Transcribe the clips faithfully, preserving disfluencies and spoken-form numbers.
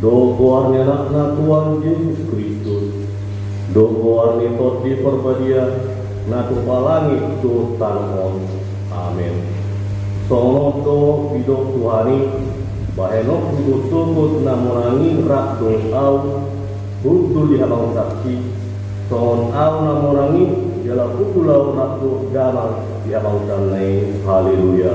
Dohot goar ni Anakna Tuhan Jesus Kristus, dohot goar ni Tondi Parbadia, na tupa langit dohot tano on. Amen. Songon on do didok Tuhan i: Bahenonku do sogot na monang i rap dohot Ahu, hundul di habagasonsi, songon Ahu na monang i, jala hundul Ahu rap dohot Damang di habagasanna i. Haleluya.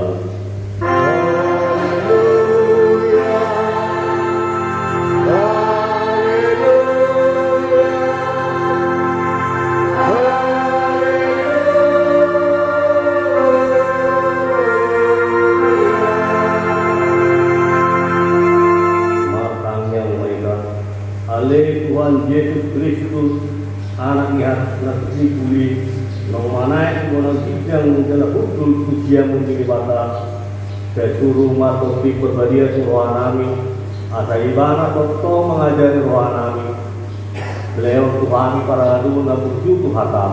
Martangiang ma hita. Ale Tuhan Jesus Kristus, Anak ni Hatata na sipulpul i, naung manaek tu bona ginjang jala hundul tu siamun ni Debata, sai suru ma Tondi Parbadia tu rohanami, asa Ibana tongtong mangajari rohanami. Lehon tu hami paradu na burju tu hatam.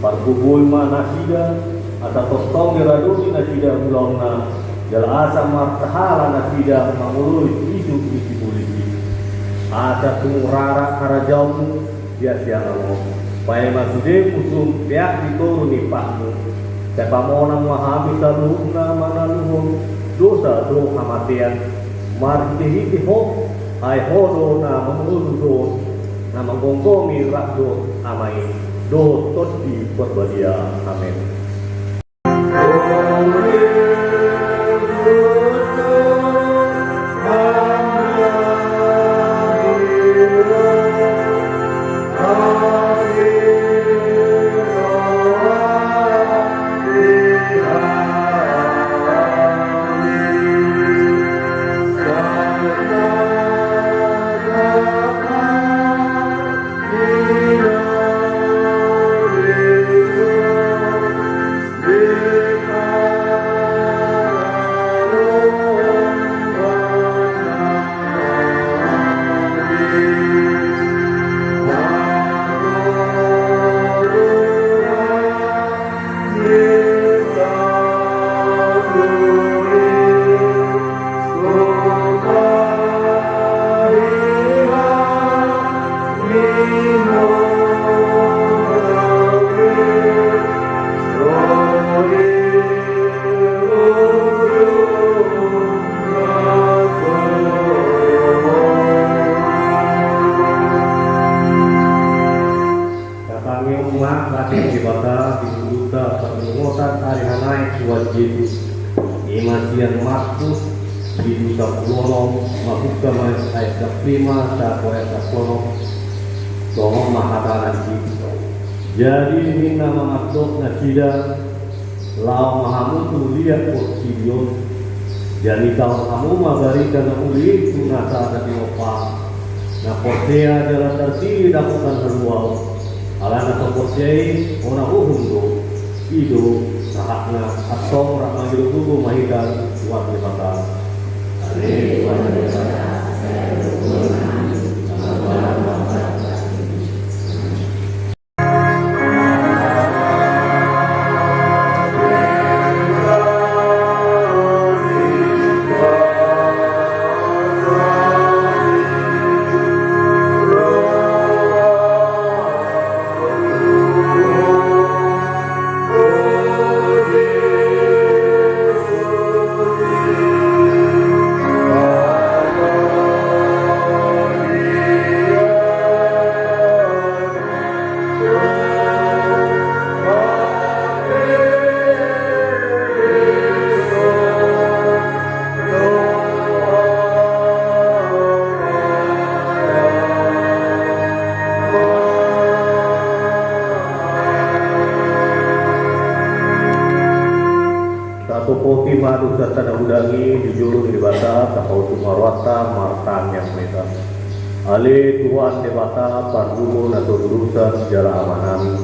Pargogoi ma nasida, asa tongtong diradoti nasida ulaonna, jala asa marsahala nasida mangoloi isu ni sipolitik. Asa tung rara harajaonmu di hasiangan on. Paima sude husung peak di toru ni patmu. Sai pamonang ma hami saluhutna manaluhon dosa dohot hamatean. Marhitehite Ho, ai Ho do na mangolu dohot na manggomgomi rap dohot Ama i dohot Tondi Parbadia. Amen. Tatangianghon ma di Debata di ngolunta parningotan ari hanaek Tuhan Jesus. I ma sian Markus, bindu sampulu onom, mamungka ma ayat sampulu lima sahat tu ayat sampulu onom. Songon on ma hatana disi. Jadi ninna ma mandok nasida: Laho ma hamu tu liat portibi on, jamitahon hamu ma barita na uli i tu nasa na tinompa, na porsea jala tarpilih dapotan haluaon. Alana so porsea i hona uhum do. I do sahatna. Antong rap mangido gogo ma hita tu Tuhan Debata. Tatopoti ma dosanta na godang i di jolo ni Debata, tapauntung ma rohanta, martangiang ma hita. Ale Tuhan Debata, Parjolo na so dosa jala Amanami,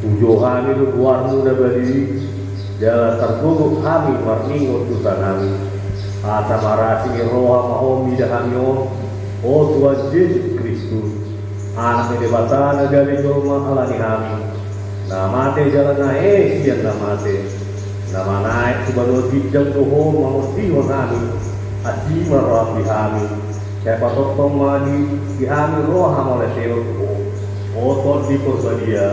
pujou hami do goarMu na badia i, jala targogo hami marningot dosanami. Asa marasi ni roha ma Ho mida hami on, o Tuhan Jesus Kristus, Anak ni Debata na gabe jolma ala ni hami, na mate jala na ese sian na mate, na manaek tu banua ginjang do Ho mangondihon hami, asi ma rohaM di hami. Sai patongtong ma di, di hami roha mauliate tu Ho, o Tondi Porbadia,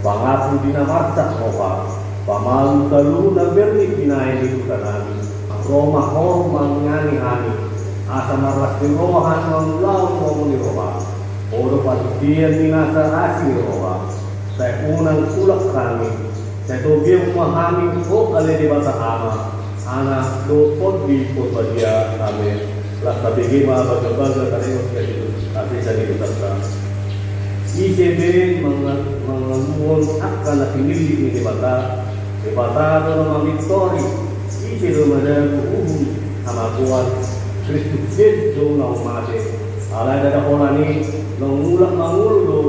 pangampun di na marsak roha, pamalum talu na berni binahen ni dosanami. Ro ma Ho mangihani hami, asa marlas ni roha na mangulahon lomo ni roha. Ho do panuturian ni nasa asi ni roha. Sai unang tulak hami, sai togion ma hami Ho ale Debata Ama, Anak dohot Tondi Porbadia. Amen. Las tabege ma bagabaga taringot tu hasesaan ni dosanta. Ise be manga-, mangaluhon angka na pinillit ni Debata, Debata do na mamintori. Ise do madabu uhum hamagoan, Kristus Jesus do na mate. Alai ndada holan i, naung mulak mangolu do,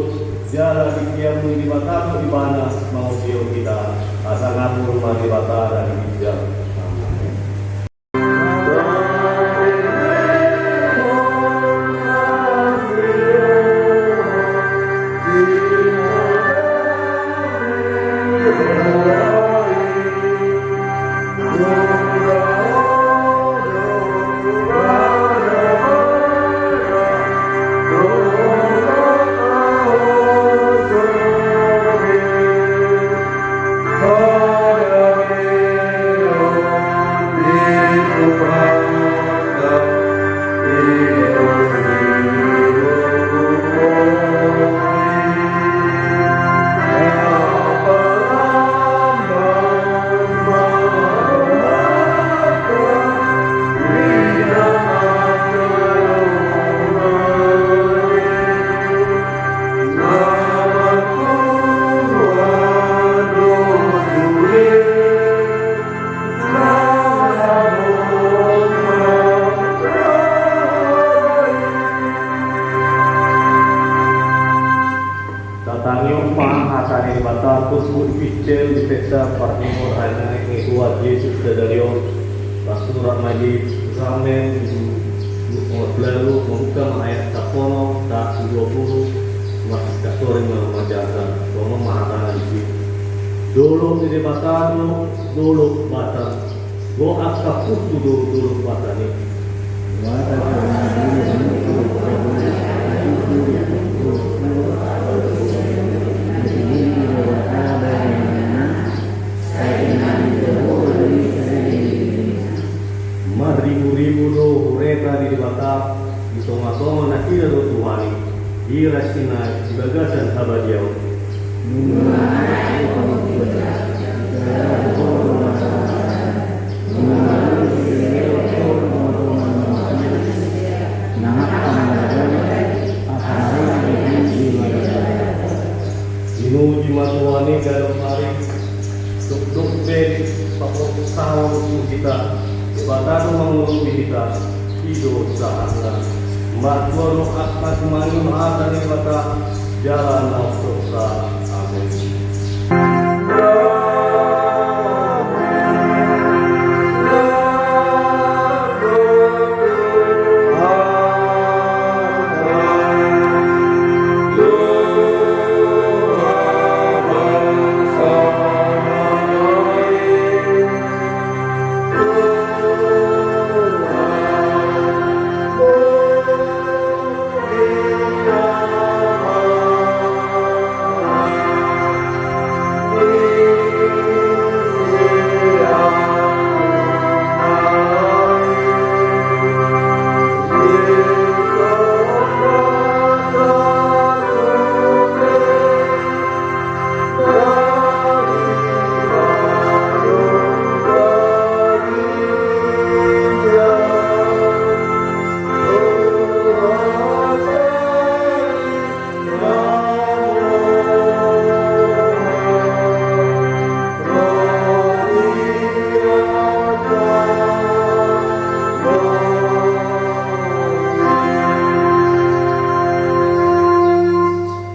jala dipiamu ni Debata do ibana mangoloi hita, asa ngapur ma Debata na di ginjang. Amen. Tatangihon ma hata ni Debata turpuk di epistel di pesta parmingguan ni Tuhan Jesus sadari on. Tarsurat ma di Samen, di, di, lalu mambuka ma ayat sapono, sahat tu dua pulu, marsisahat sore ma marjaha, songon on ma hatana disi. Dolok ni Debata do, dolok basa. Gok angka pus tu dolok-dolok basa ni. Marribu-ribu do hureta di Debata, di tonga-tonga nasida do Tuhan i, di rasina di bagasan habadiaon. Diuji ma Tuhan i ganup ari, dokdok be paporsaon tu hita, Debata do mangoloi hita, i do sahatna. Martua do angka na mangihuthon hata ni Debata, jala na umporsa. Amen.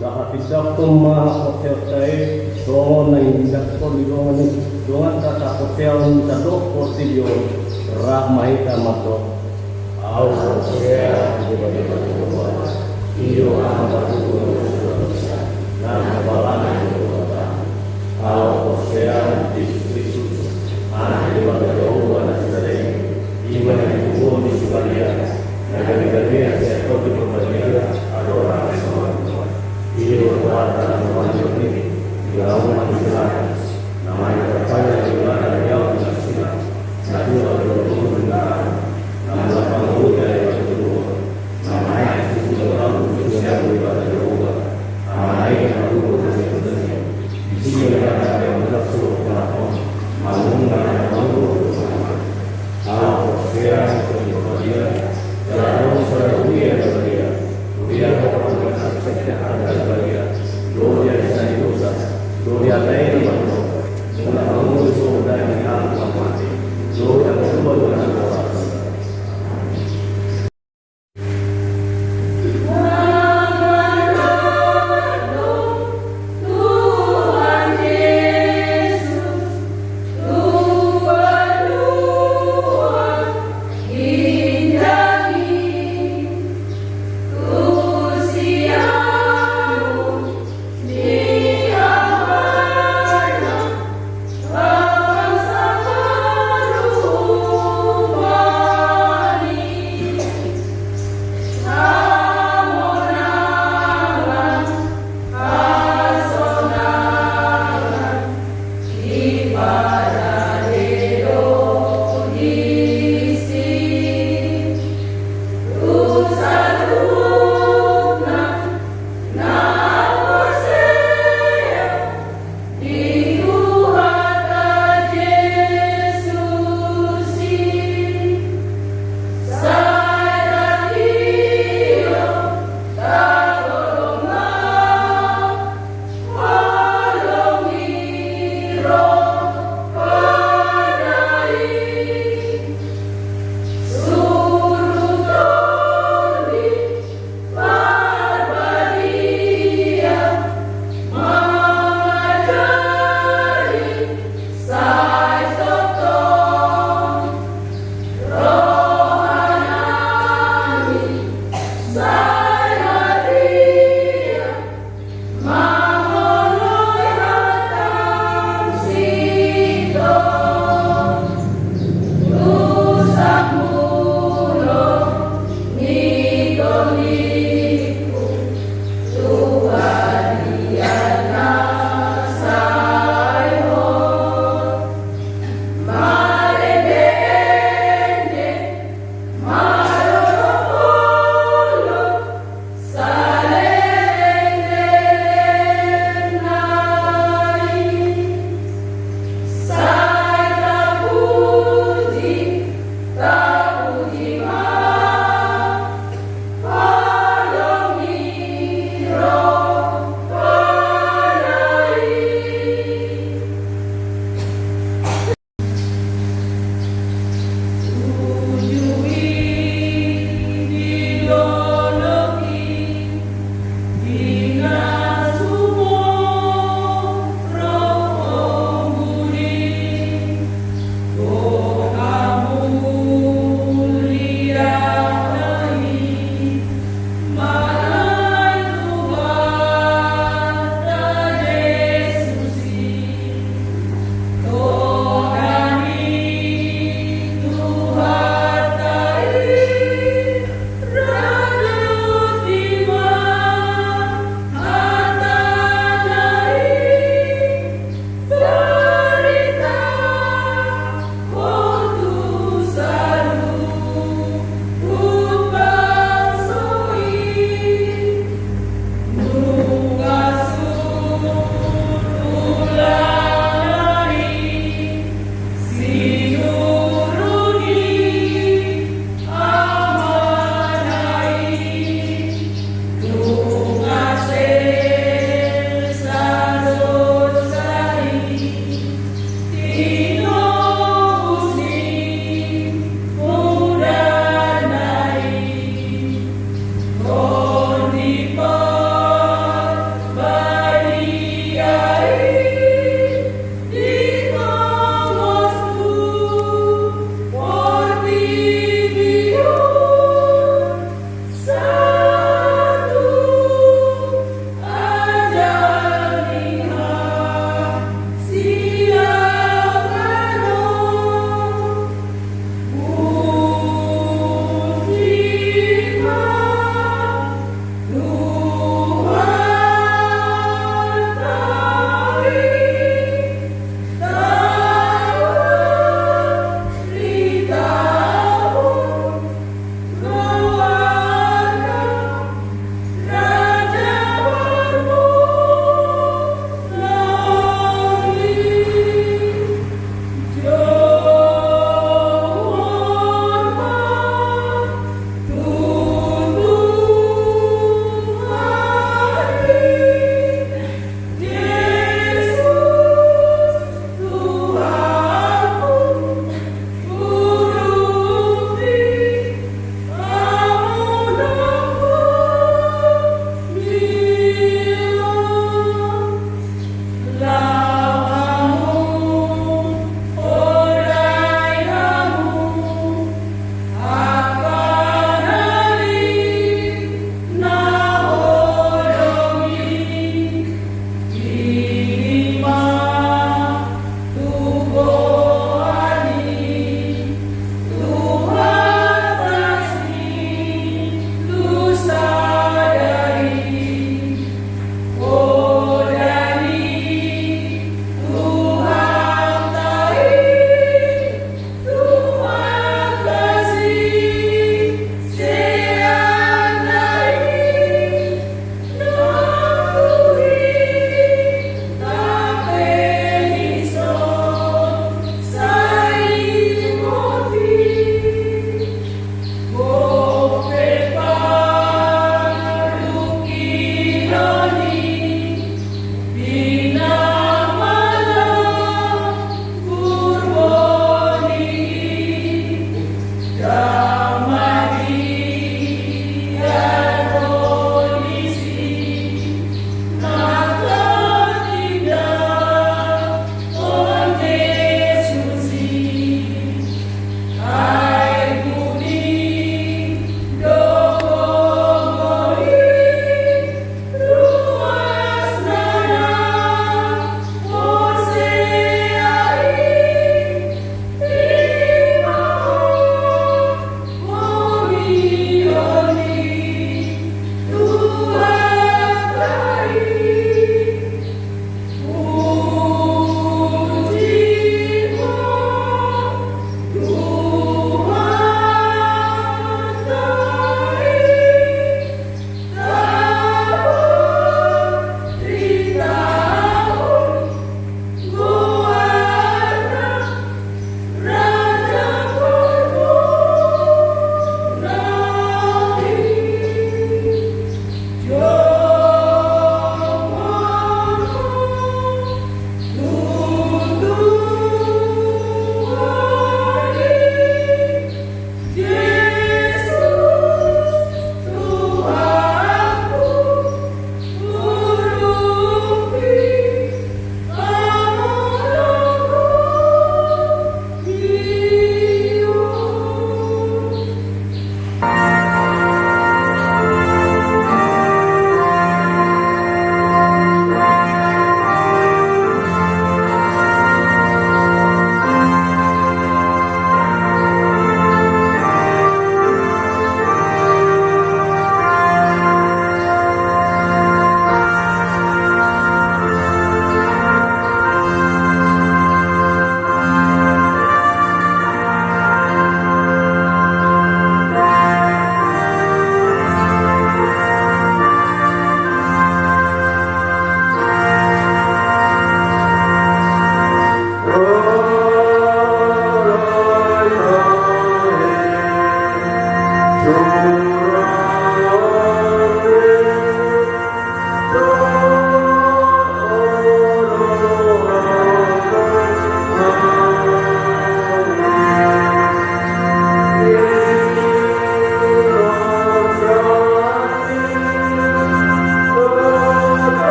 Tahatindangkon ma haporseaonta i, songon na itindanghon ni dongan i, dongan sahaporseaon, sandok portibi on, rap ma hita mandok. Ahu porsea di Debata Jahowa, i do Ama partubu na hupalana di Debata. Ahu porsea di Jesus Kristus, Anak ni Debata Jahowa na sisada i, i ma na ditubuhon ni si Maria, na gabe-gabean di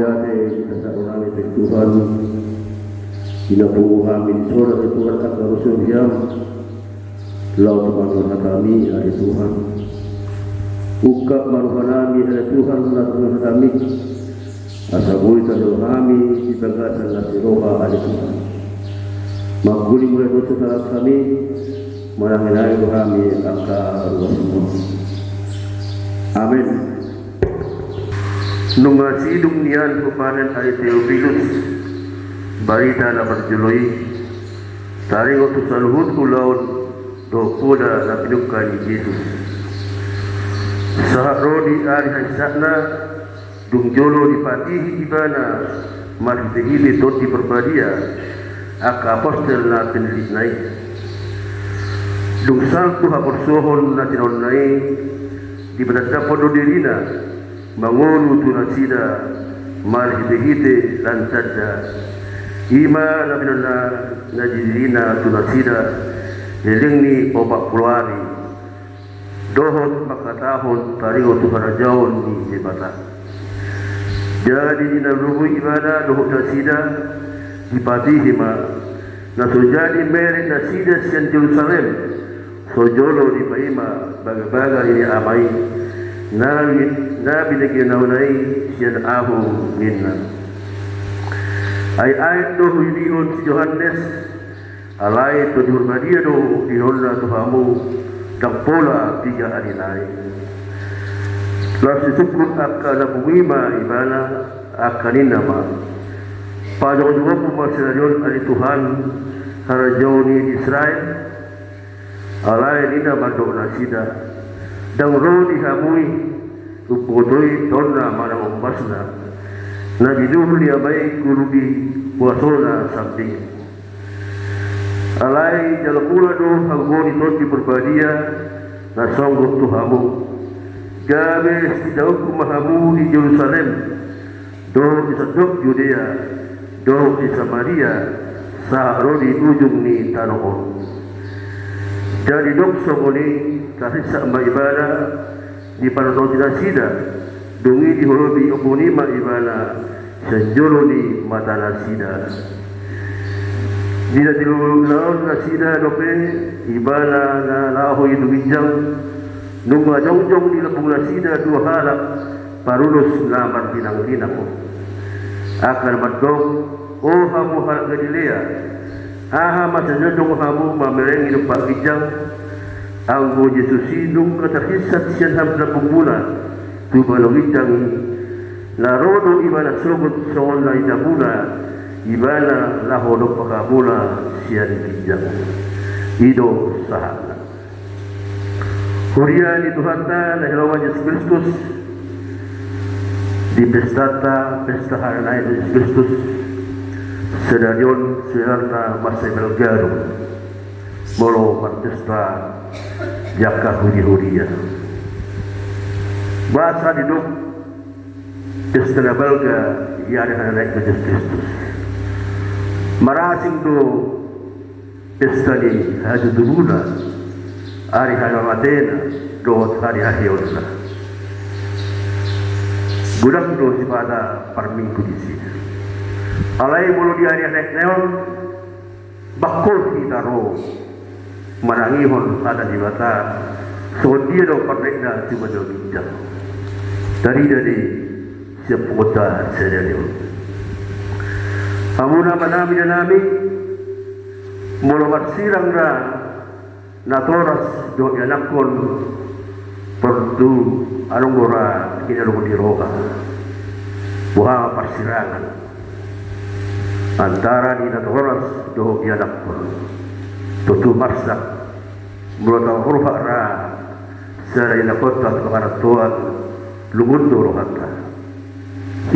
Ate, kita sahali pe Tuhan, di na pungu hami di sora pe Tuhan, angka rosuhon hiam, laho tumangihon hatami, ale Tuhan. Ungkap ma roha nami, ale Tuhan, na tumangihon hatami, asa boi tarjalo hami di bagasan na sai roha, ale Tuhan. Mangkuling mula dosa salah hami, manangi-nangi do hami angka ruasmu. Amen. Nunga sidung nian hupanen, ale Teofilus, barita na parjolo i, taringot tu saluhut ulaon dohot poda na pinungka ni Jesus. Sahat ro di ari hahisatna, dung jolo dipatihi ibana marhite-hite Tondi Parbadia angka apostel na pinillitna i. Dung salpu haporsuhon na tinaonna i, dipatandaphon do dirina mangolu tu nasida marhite-hite lan tanda. I ma na pinandaphon ni dirina tu nasida leleng ni opat pulu ari, dohot mangkatahon taringot tu harajaon ni Debata. Jadi di na lobi ibana dohot nasida, dipatihi ma, na so jadi mere nasida sian Jerusalem, so jolo dipaima bagabaga ni Ama i, na, na binege naona i sian ahu, ninna. Ai aek do huilehon si Johannes, alai Tondi Parbadia do dilehonna tu hamu, ndang pola piga ari nai. Laos disungkun angka na pungu i ma ibana, angka ninna ma: Pajongjongkon ma sadari on, ale Tuhan, harajaon ni Israel. Alai ninna mandok nasida: Ndang ro di hamu i, umboto i tonna manang ombasna, na binuhul ni Ama i guru di puasona sambing. Alai jalo muna do hagogoon ni Tondi Parbadia na songgop tu hamu, gabe sidaoku ma hamu di Jerusalem, dohot di sandok Judea, dohot di Samaria, sahat ro di ujung ni tano on. Jadi dung songon i, tarsirsat ma ibana, dipanototi nasida, dung i diholopi ombun i ma ibana sian jolo ni mata nasida. Di na tilu ulaon nasida dope ibana na laho i tu ginjang, nunga jongjong di lambung nasida dua halak parulos na martinang-tinang on. Angka na mandok: O hamu halak Galilea, aha ma sai jongjong hamu mamereng i dompak ginjang? Anggo Jesus i nunga tarsirsat sian lambungmuna tu banua ginjang i, na ro do ibana sogot songon na idaonmuna ibana laho dompak hamuna sian ginjang. I do sahatna. Huria ni Tuhanta na hinaholongan Jesus Kristus, di pestanta, pesta hari ni Jesus Kristus, sadari on sebenarna mansai balga do molo marpesta di angka huria-huria. Boasa didok pesta na balga di ari hanaek ni Jesus Kristus? Marasing do pesta ni hatutubuna, ari hamamatena, dohot ari haheonna. Godang do sipata parminggu disi. Alai molo di ari hanaekna on, bangkol hita ro manangihon hata ni Debata, songon dia do parnaekna tu banua ginjang. Tarida di sian punguanta sadari on. Hamu amanami, inanami, molo marsirang ra natoras dohot ianakhon, tontu adong do ra hinalungan ni roha. Boha parsirangan antara ni natoras dohot ianakhon? Tontu marsak. Molo taparroha ra sada ianakhonta tu pangarantoan, lungun do rohanta.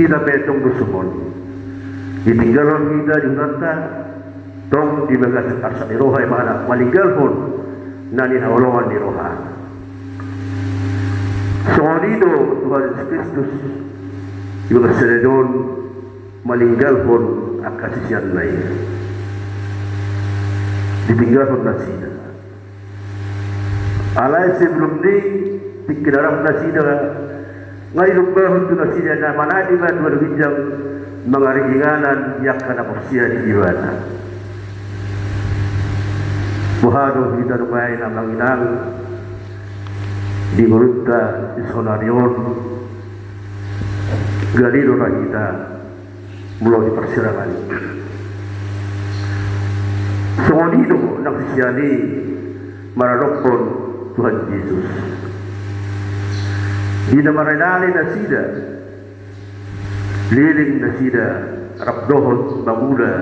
Hita pe tong do songon i. Ditinggalhon hita di hutanta, tong di bagasan arsak ni roha, i ma na maninggalhon na nihaholongan ni roha. Songon i do Tuhan Jesus Kristus, di bagasan sadari on maninggalhon angka siseanna i. Ditinggalhon nasida. Alai sebelum ni tingki na rap nasida Nga dilombahon tu nasida, na manat ma tu alu ginjang mangaring inganan di angka na porsea di Ibana. Boha do hita nuaeng, amang inang, di ngolunta di saonari on? Gale do ra hita molo di parsirangan i. Songon i do nang sisean i maradophon Tuhan Jesus. Di na marale-ale nasida, leleng nasida rap dohot mangula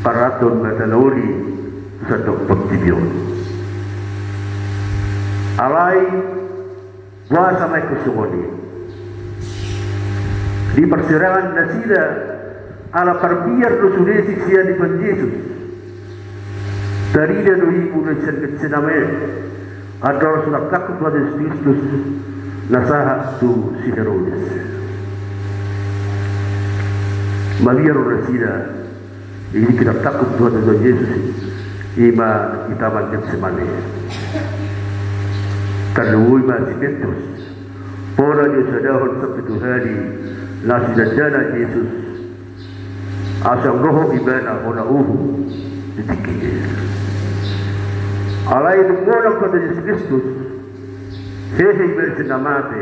pararathon Natal on tu sandok portibi on. Alai boasa ma ingkon songon i? Di parsirangan nasida, ala parbiar do sude sisean ni Tuhan Jesus. Tarida do i mulai sian Getsemane, andor so tangkap Tuhan Jesus Kristus na sahat tu si Herodes. Mabiar do nasida. Jadi, kita takut Tuhan, Tuhan Yesus i, ima di Taman Getsemane. Tarlumobi ma si Petrus, pola disadahon sapitu hali na sinandana Jesus, asa dohot ibana hona uhum di tingki i. Alai dung monang Tuhan Jesus Kristus, hehe ibana sian na mate,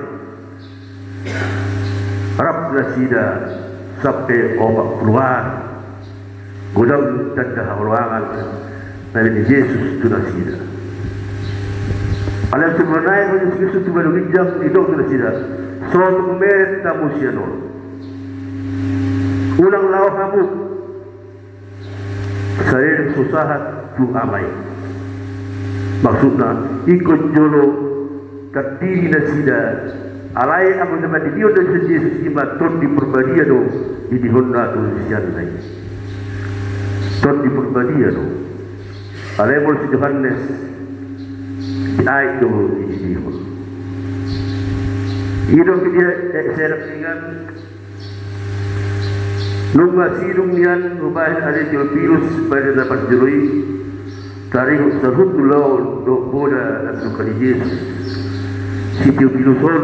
rap nasida sampe opat pulu ari. Godang tanda haholongan na nilehon ni Jesus tu nasida. Alai sian mulai na Jesus Kristus tu alu ginjang, didok tu nasida: So tung meret hamu sian on. Unang laho hamu saleleng so sahat tu Ama i. Maksudna, ingkon jolo tardidi nasida, alai anggo na mandidion nasida Jesus i ma Tondi Porbadia do didihonna tu siseanna i. Tondi Porbadia do. Alai molo si Johannes, Siaid do didihon. I do di, eh, serap ingat. Nunga sidung nian hubahen ale Teopilus, bahen na parjolo i, taringot saluhut ulaon dohot poda na nidok ni Jesus. Si Teopilus on,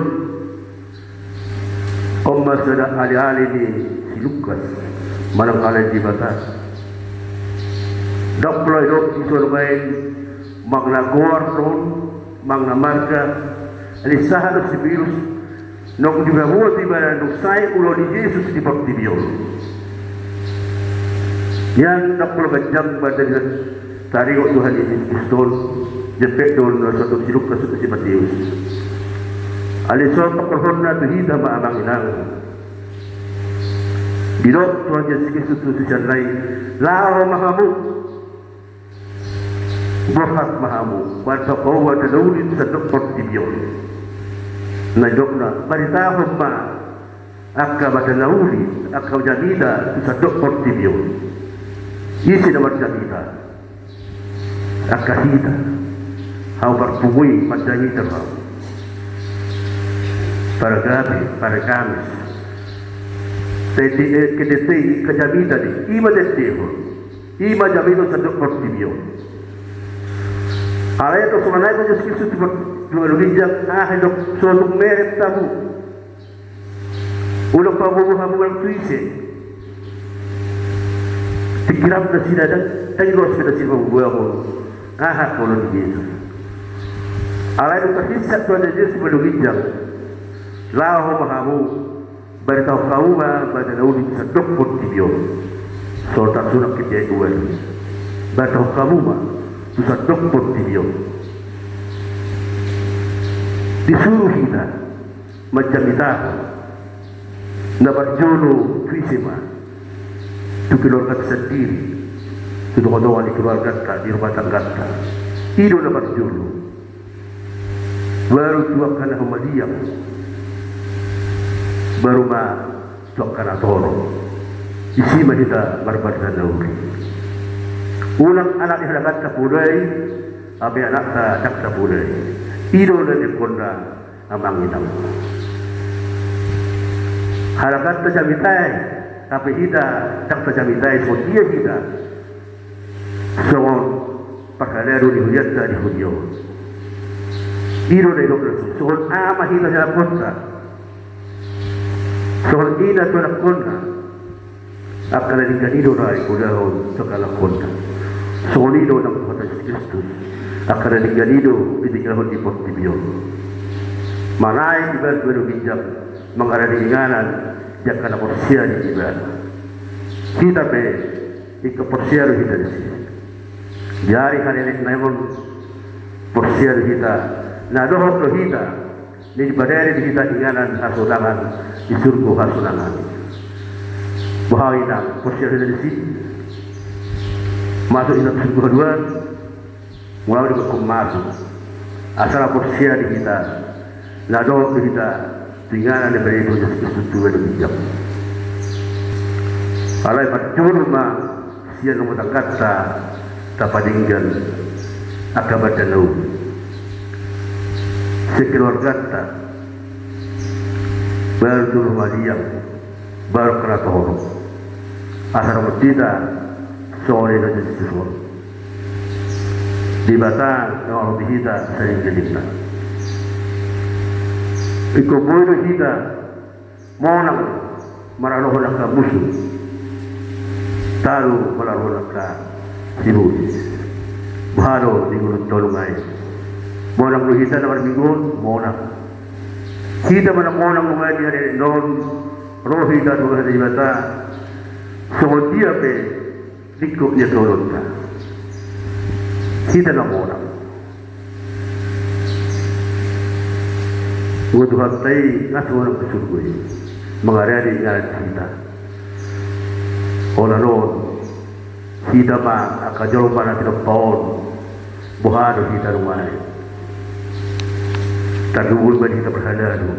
on ma sada ale-ale ni si Lukas, manang ale ni Debata. Ndang pola didok dison bahen manang na goar do on, manang na marga, alai sahat do si Teopilus, naung dipaboa do ibana dung sae ulaon ni Jesus di portibi on. Nian ndang pola ganjang banta taringot Tuhan Jesus Kristus, jempek do on na sandok si Lukas, sandok si Mateus. Alai songon pangkorhonna tu hita ma, amang inang. Didok Tuhan Jesus Kristus tu siseanna i: Laho ma hamu. Borhat ma hamu, barita hamu ma na uli tu sandok portibi on. Na nidokna, baritahon ma angka na uli, angka jamita tu sandok portibi on. Ise na marjamita? Angka hita. Hamu parpungu i marjamita hamu. Paragabe, parakamis. Tete, eh, kedete i angka jamita do i, ima tete on. Ima jamita tu sandok portibi on. Alai didok songon i ma Jesus Kristus tu alu ginjang, aha didok, so tung meret hamu. Unang paboaboa hamu manang tu ise. Tingki rap nasida, ndang, ndang ro nasida paboaboa hamu. Aha ulaon ni Jesus. Alai dung tarsisak Tuhan Jesus tu alu ginjang. Laho ma hamu. Baritahon hamu ma bahen na uli tu sandok portibi on. So tarsurat di ayat dua i. Baritahon hamu ma tu sandok portibi on. Disuru hita manjamitahon. Na parjolo tu ise ma? Tu keluarganta sandiri. Tu tongatonga ni keluarganta, di rumah tangganta. I do na parjolo. Baru tu angka na humaliang. Baru ma tu angka na torop. Disi ma hita marbarita na uli. Unang anak ni halakanta podai, hape anakta ndang tapodai. I do na nidokna, amang inang. Halakanta jamitai, hape hita ndang tajamitai, songon dia hita? Songon parhalado ni hurianta di huria on. I do na nidokna, songon aha ma hita sian angka Songon i na tu anakkonna, angka na denggan i do na dibolahon tu angka anakkonna. Songon i do nang Tuhanta Jesus Kristus, angka na denggan i do ditinggalhon di portibi on. Manaek ibana tu ginjang, mangarade inganan di angka na porsea di ibana. Hita pe ingkon porsea do hita disi. Di ari hanenean on porsea do hita, na dohot do hita, na dipadere di hita inganan hasonangan di surgo hasonangan. Boha inang, porsea do hita disi? Masuk hita tu surgo haluaon? Molo diboto masuk, asa na porsea do hita, na dohot do hita tu inganan ni Tuhan Jesus Kristus tu ginjang. Alai parjolo ma sian rumah tangganta tapadenggan angka banda na uli. Sian keluarganta, baru tu rumah liang, baru angka na tohonon. Asa dohot hita songon i do Jesus on. Debata na mangaramoti hita saleleng ni lelengna. Ingkon boi do hita monang maralohon angka musu, talu maralohon angka sibolis. Boha do di ngolunta on nunga i? Monang do hita na marminggu on? Monang. Hita ma na monang nunga i di ari on? Ro hita tu hadapan ni Debata, songon dia pe lingkot ni atoronta. Hita na monang. Nunga Tuhanta i, nunga monang tu surgo i, mangarade inganan di hita. Holan on, hita ma angka jolma na tinompa on, boha do hita nunga i? Tarlumobi ma di hita parhalado.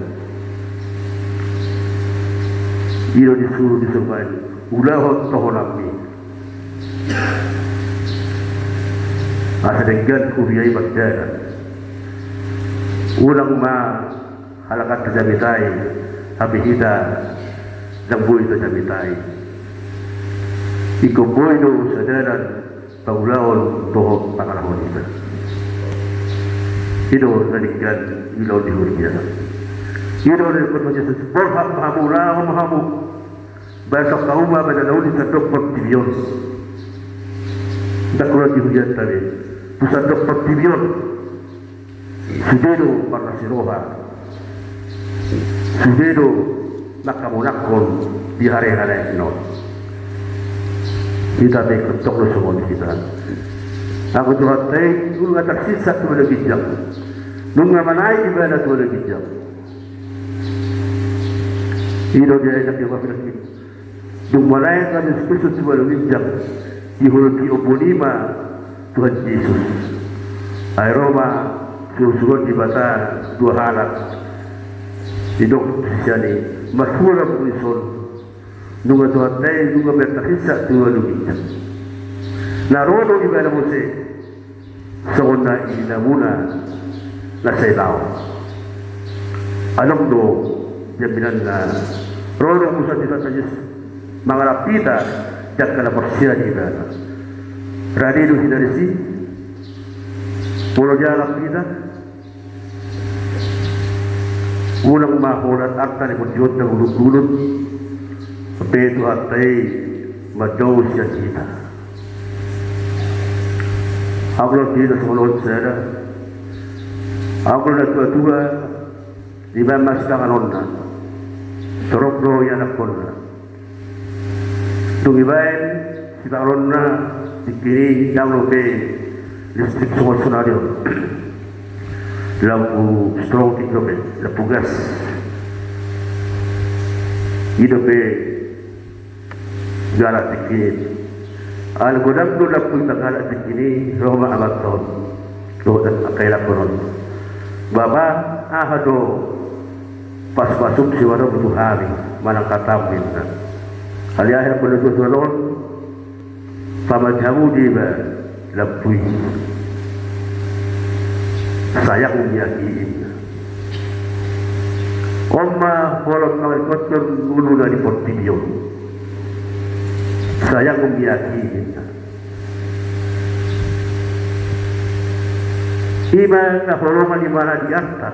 I do disuru di surgo i, ulahon tohonanmi, asa denggan huria i mardalan. Unang ma halak an tajamitai, hape hita ndang boi tajamitai. Ingkon boi do sadalan paulaon dohot pangalahon hita. I do na denggan ulaon di huria. I do na denggan Jesus, borhat ma hamu, laho ma hamu. Baen hamu ma banda na uli sandok portibi on. Ndang holan di hurianta be, tu sandok portibi on. Sude do marlas ni roha, sude do manghamonanghon di ari hanenean on. Hita pe ingkon tong do songon i hita. Anggo Tuhanta i nunga tarsisak tu balga ginjang, nunga manaek ibana tu balga ginjang. I do dia enak dia mafilas i. Dung manaek Tuhan Jesus Kristus tu balga ginjang, diholongi ombun i ma Tuhan Jesus. Ai ro ma surusuruan ni Debata dua halak. Didok tu sisean i, marhua ma hamu dison, nunga Tuhanta i nunga tarsisak tu balga ginjang. Na ro do ibana muse, songon na nidaonmuna na sai laon. Adong do jaminanna, ro do muse Tuhanta Jesus mangalap hita di angka na porsea di ibana. Rade do hita disi? Molo dialap hita, unang ma holan arta ni portionta, gulutgulut, hape Tuhanta i mandao sian hita. Anggo di hita songon on sada, anggo na tuatua, dibaen ma sipanganonna, torop do ianakhonna. Dung dibaen sipanganonna, tingki i ndang dope listrik songon sonari on. Lampu strobing dope, lampu gas. I dope galak tingki i. Alai godang do lampu i tagalak tingki i, ro ma amanta on dohot angka ianakhon on. Bapa, aha do pasupasum sian Tuhan tu hami manang hataM, ninna. Alai aha do natuatua on? Pamat hamu deba lampu i. Sayang ni aki, ninna. On ma holan mangalikothon ngoluna di portibi on. Sayang ni aki, ninna. I ma na holongan ni manang di arta.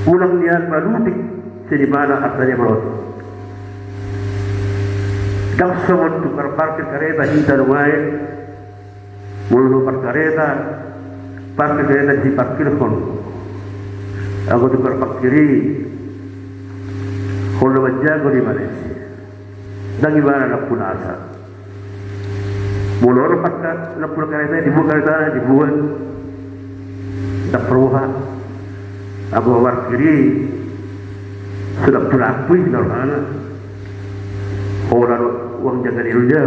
Unang nian malutik Jadi mana artanya berot? Ndang songon tukang parkir kareta hita nuaeng. Molo parkareta, parkir kareta diparkirhon. Anggo tukang parkir i, holan manjago do ibana i. Ndang ibana nampuna asa. Molo ro parkir, nampuna kareta, dibuat karetana, dibuat. Ndang parboha. Anggo parkir i, so nampuna ampui na rohana. Holan uang jaga ni roja.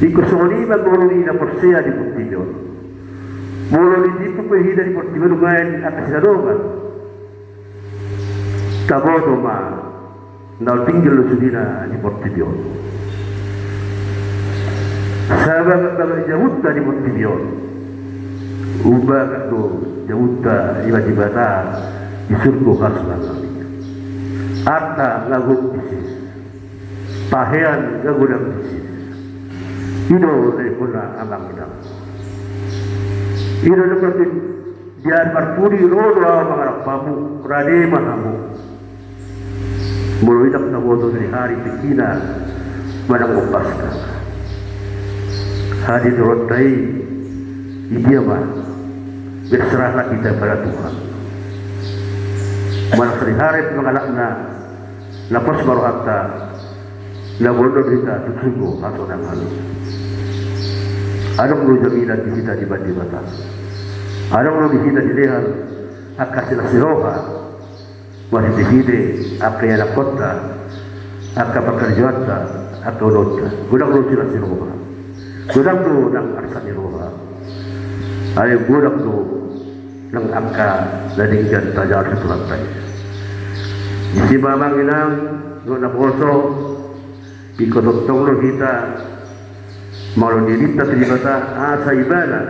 Ingkon songon i ma molo di na porsea di portibi on. Molo di tipu pe hita di portibi on nuaeng angka sinadongan. Taboto ma na tinggal do sudena di portibi on. Saba, saba jabunta di portibi on. Umbahen do jabunta iba Debata di surgo hasonangan. Arta na gok disi. Pahean na godang disi. I do na nidokna amang inang. I do na berarti di ari parpudi ro do ahu mangalap hamu, rade ma hamu. Molo ndang taboto di ari tingkina manang ombas na. Hadirin dohot dai, i dia ma. Berserahlah kita pada Tuhan. Manang sari hari mangalap na. Na pos ma rohanta, na bondon hita tu surgo hasonangan. Adong do jaminan di hita di Debata. Adong do di hita dilehon angka silas ni roha. Marhitehite angka ianakkonta, angka pangkarjoanta, angka ulaonta. Godang do silas ni roha. Godang do nang arsak ni roha. Alai godang do nang angka na denggan tajaha tu Tuhanta i. Disi ma amang inang, dohot naposo, ingkon tongtong do hita mangalo dirinta tu Debata asa ibana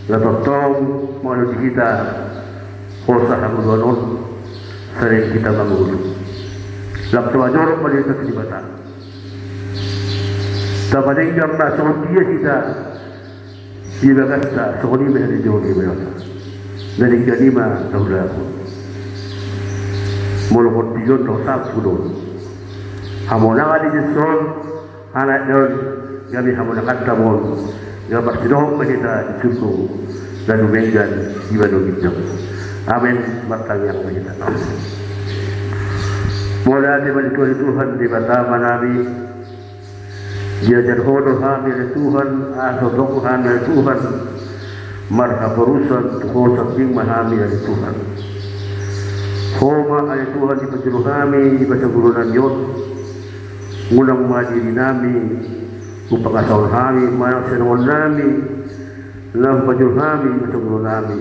na tongtong mangalo di hita hosa hangoluan on, sering hita mangolu. Lam tama jorok ma dirinta tu Debata. Tama denggan ma songon dia hita. Di bagasta songon i ma hita di jolo ni Debata. Na denggan i ma taulahon. Molo portibi on do salpu do. Hamonangan di dison, anak daon, gabe hamonanganta ma on. Gabe marsidohot ma hita di surgo na dumenggan di banua ginjang. Amen. Martangiang ma hita. Mauliate ma di Tuhan, Tuhan Debata Amanami. Diajar Ho do hami ale Tuhan, asa tongtong hami ale Tuhan marhaporusan tu Ho, sambing ma hami ale Tuhan. Ho ma ale Tuhan dipajolo hami di bagasan ngolunami on. Unang ma dirinami hupangasahon hami manang sianongonnami na hupajolo hami di bagasan ngolunami.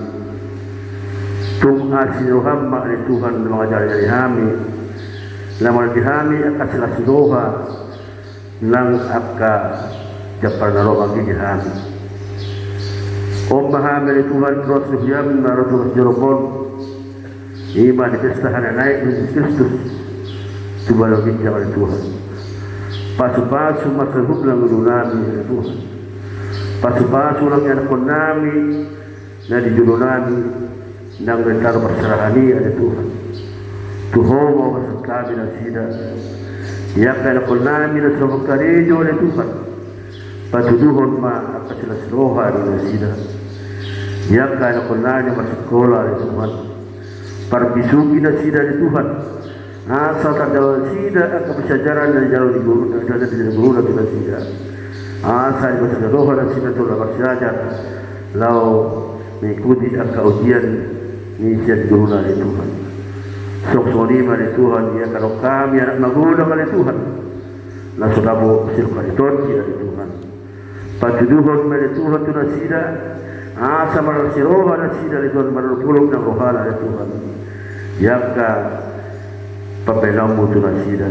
Tung asi ni roham ma ale Tuhan na mangajariari hami, na mangalehon hami angka silas ni roha, nang angka jambar na ro manggigi hami. On ma hami ale Tuhan, ros ni huriam na ro tu bagasan joro on. I ma di pesta hanaenaek ni Jesus Kristus tu banua ginjang ale Tuhan. Pasupasu ma saluhutna ngolunami ale Tuhan. Pasupasu nang ianakkonnami na di jolonami, nang na tano parserahan i ale Tuhan. Tu Ho ma hupasahat hami nasida. Di angka ianakkonnami na so mangkarejo ale Tuhan, patuduhon ma angka silas ni roha di nasida. Di angka ianakkonnami na marsikola ale Tuhan, parbisuhi nasida ale Tuhan. Asa tarjalo nasida angka pelajaran na dijalo ni guru, na dijalo ni guru na tu nasida. Asa dipasahat roha nasida tu na marsiajar laho mengikuti angka ujian ni sian guruna ale Tuhan. Songon i ma ale Tuhan, di angka dongan hami anak magodang ale Tuhan, na so tabo siluk hali tondi ale Tuhan. Patuduhon ma ale Tuhan tu nasida, asa marlas ni roha nasida ale Tuhan, marolopolop nang rohana ale Tuhan. Di angka pambahenanmu tu nasida.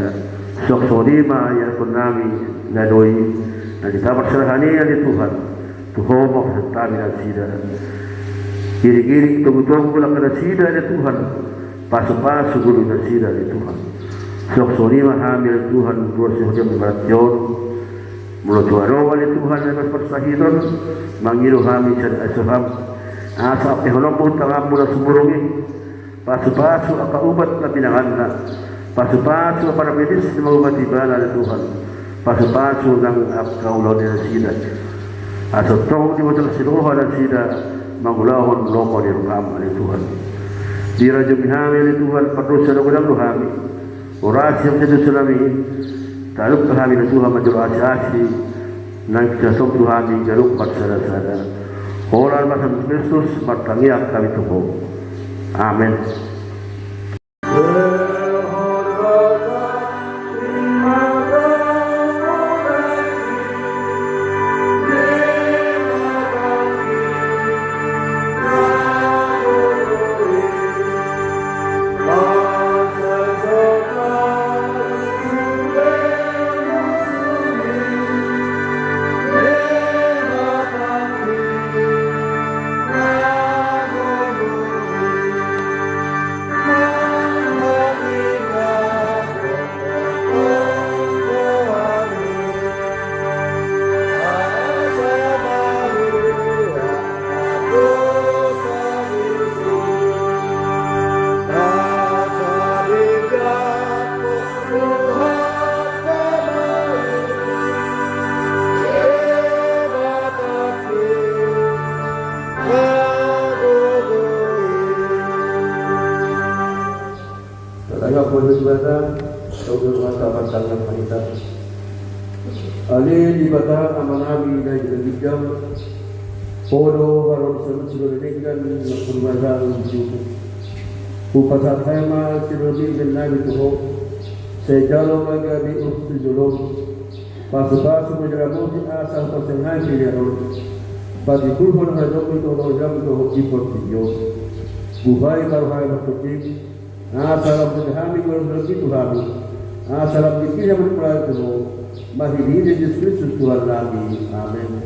Songon i ma ianakkonnami na dua i, na di tano parserahan i ale Tuhan. Tu Ho ma hupasahat hami nasida. Iring-iring togu-togu langkah nasida ale Tuhan. Pasupasu ngolu nasida ale Tuhan. Songon i ma hami ale Tuhan, ruas ni huriam di partingkian on. Molo tung adong ale Tuhan na marsahit on, mangido hami sian asi roham, asa ampehononmu tanganmu na sumurung i, Pasupasu angka ubat na pinanganna. Pasupasu angka na pinanganna mangubati ibana, ale Tuhan. Pasupasu nang angka ulaon ni nasida. Asa tong diboto ni roha nasida mangulahon lomo ni roham, ale Tuhan. Dirajomi hami, ale Tuhan, pardosa na godang do hami. Urasi hami dosanami. Talup hami, ale Tuhan, manjalo asi-asi. Nang sasok tu hami ganup marsadasada. Holan marhata Kristus martangiang hami tu Ho. Amen. Tangihon ma hita, tangihon ma hita. Ale Debata Amanami na di ginjang, Ho do haroro ni saluhut siganup denggan na hurang di jolom. Hupasahat hami ma siganup denggan nami tu Ho, sai jalo ma gabe ulos tu jolom. Pasupasu ma jala ramoti asa hupasahat hami pelean on. Patimbulhon harajaonmu tu hami dohot di portibi on. Buhai ma roha nami martonggo. Asa lam tu hami, lam tu hami. Asa lam tu hami, lam tu hami. Marhitehite Jesus Kristus Tuhannami. Amen.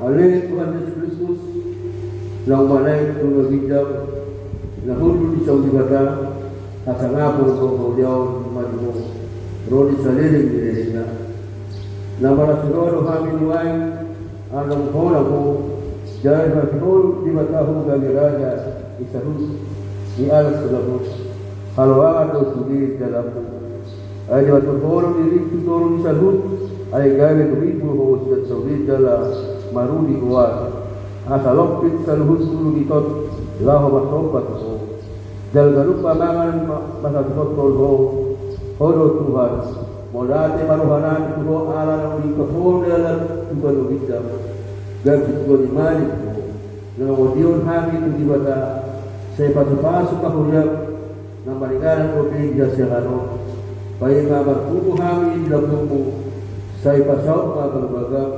Ale Tuhan Jesus Kristus, na humanaek tu na ginjang, na hundul di saut Debata, hasangapon dohot hauliateon ma di Ho ro di saleleng ni lelengna. Na marlas ni roha do hami nuaeng, ala naung hona Ho, jala dipasahat Ho Debata Ho gabe raja di saluhut ni alas ni lambok. Haloangan do sude di dalanmu. Ai dipasahat Ho do dirim tu toru ni saluhut, ai gabe tumimbul Ho sian saotik jala maruli goar. Asa lompit saluhut ulu ni ito laho marsomba tu Ho. Jala ganup pamangan ma-, marsatuhon Ho, Ho do Tuhan. Mauliate ma roha nami tu Ho ala naung dipasahat Ho dalan tu banua ginjang. Gabe situan ni malim Ho. Na mangondihon hami tu Debata, sai pasupasu ma huriam, na maringanan dope di hasiangan on. Paima marpungu hami di lambungmu, sai pasaut ma balbagam,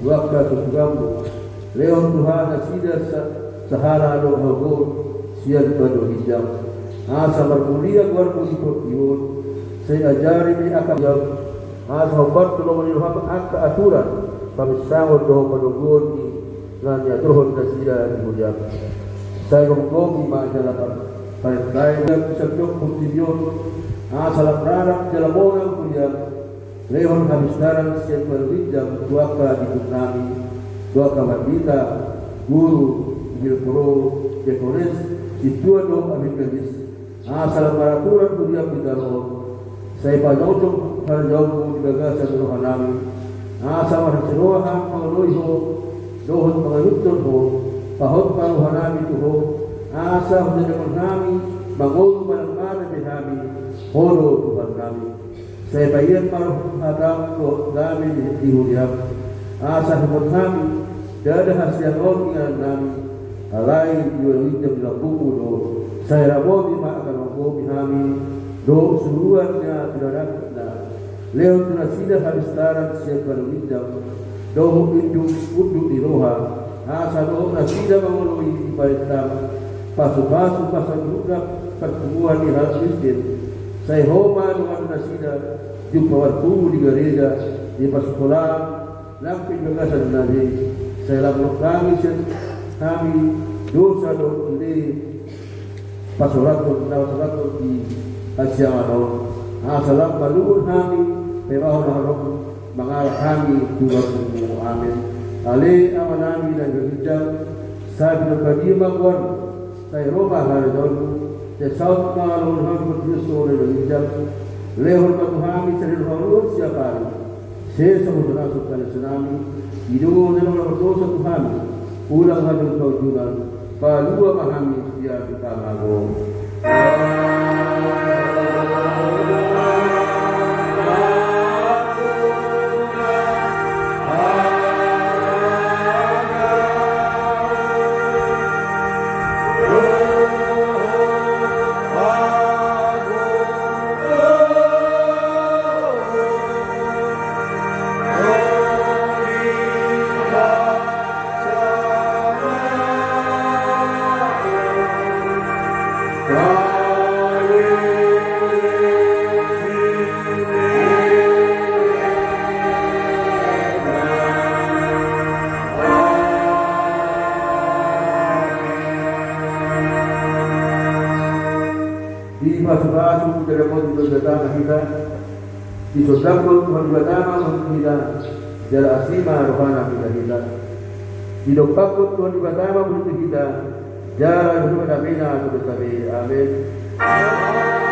tu angka susurammu. Lehon tu hami nasida sa-, sahala dohot hagogoon sian banua ginjang. Asa marmulia goarmu di portibi on, sai ajari be angka huriam, asa hombar tu lomo ni roham angka aturan, paminsangon dohot panoguon ni na niaturhon nasida di huriam. Sai gomgomi ma jala par-, parentahi huriam di sanjong portibi on, asa lam ranak jala monang huriam, lehon hapistaran sian banua ginjang tu angka dipunami, tu angka pandita, guru, epikoros, diakones, sintua dohot abing gadis, asa lam maraturan huriam di tano on. Sai pajongjong harajaonmu di bagasan roha nami, asa marlas ni roha hami mangalului Ho, dohot mangihuthon Ho, pahot ma roha nami tu Ho, asa hujalo hami, mangolu manang mate pe hami, Ho do Tuhan nami. Sai paihut ma roham dohot dame di, di huriam. Asa huhut hami, Ndada hasiangan on di inganan nami, alai di ulaon i jam di lambungmu do, sai ramoti ma angka na manggohi hami, dohot suruan ni pinarangkapna. Lehon tu nasida habistaran sian panuninta, dohot unduk, unduk ni roha, asa dohot nasida mangoloi di parentangmu, pasu-pasu pasauduhononna parpunguan ni halak Kristen, sai Ho ma dongan nasida, jumpa marpungu di gareja, di parsikolaan, nang pe di bagasan na denggan, sai lam ro hami sian hami dosa dohot na pasolathon, na pasolathon di hasiangan on. Asa lam malungun hami, pe bahen na ro mangalap hami tu lambungmu. Amen. Ale Amanami na di ginjang, sai pinarbadia ma goarmu, sai ro ma harajaonmu, sai saut ma hangoluan hami pardiuso na di ginjang, lehon ma tu hami sadari on hangoluan siapari, sesa ma harajaon ni dosanami, i do na mardosa tu hami, unang hami paunjunan, palua ma hami sian pangago. Dipasu-pasu jala dipasu-pasu Tuhanta ma hita. Disondangkon Tuhan Debata ma boru ni hita, jala asi ma rohana tu hita. Didompakkon Tuhan Debata ma boru ni hita, jala dipasu ma damena tu hita be. Amen.